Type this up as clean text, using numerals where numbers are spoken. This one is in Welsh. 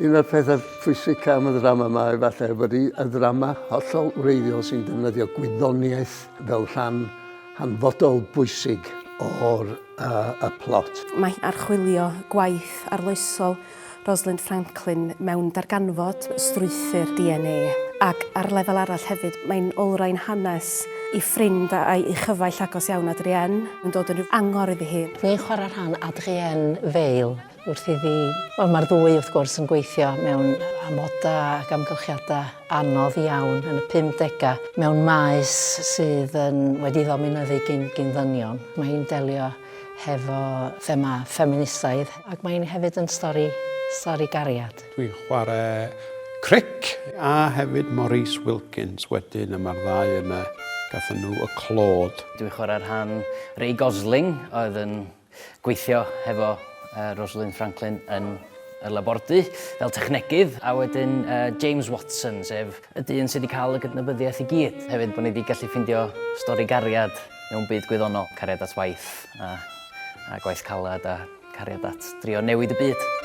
Un o'r pethau pwysica am y ddrama yma efallai bod hi y ddrama hollol wreiddiol sy'n defnyddio gwyddoniaeth fel rhan hanfodol bwysig o'r uh, y plot. Mae hi'n archwilio gwaith arloesol Rosalind Franklin mewn darganfod strwythur DNA ac ar lefel arall hefyd mae'n olrhain hanes ei ffrind a'i chyfaill agos iawn Adrienne yn dod yn rhyw angor iddi hi. Dwi'n chwarae rhan Adrienne Veil wrth iddi... Wel mae'r ddwy wrth gwrs yn gweithio mewn amodau ac amgylchiadau anodd iawn yn y pumdegau mewn maes sydd yn wedi ddominyddu gin, gin ddynion. Mae hi'n delio hefo thema ffeministaidd ac mae hi'n hefyd yn stori, stori gariad. Dwi'n chwarae Crick a hefyd Maurice Wilkins wedyn a mae'r ddau yna gathon nhw y clod. Dwi'n chwarae rhan Ray Gosling oedd yn gweithio hefo Rosalind Franklin yn y labordy fel technegydd, a wedyn James Watson, sef y dyn sydd wedi cael y gydnabyddiaeth i gyd. Hefyd bod ni wedi gallu ffindio stori gariad mewn byd gwyddonol, cariad at waith a, a gwaith caled a cariad at drio newid y byd.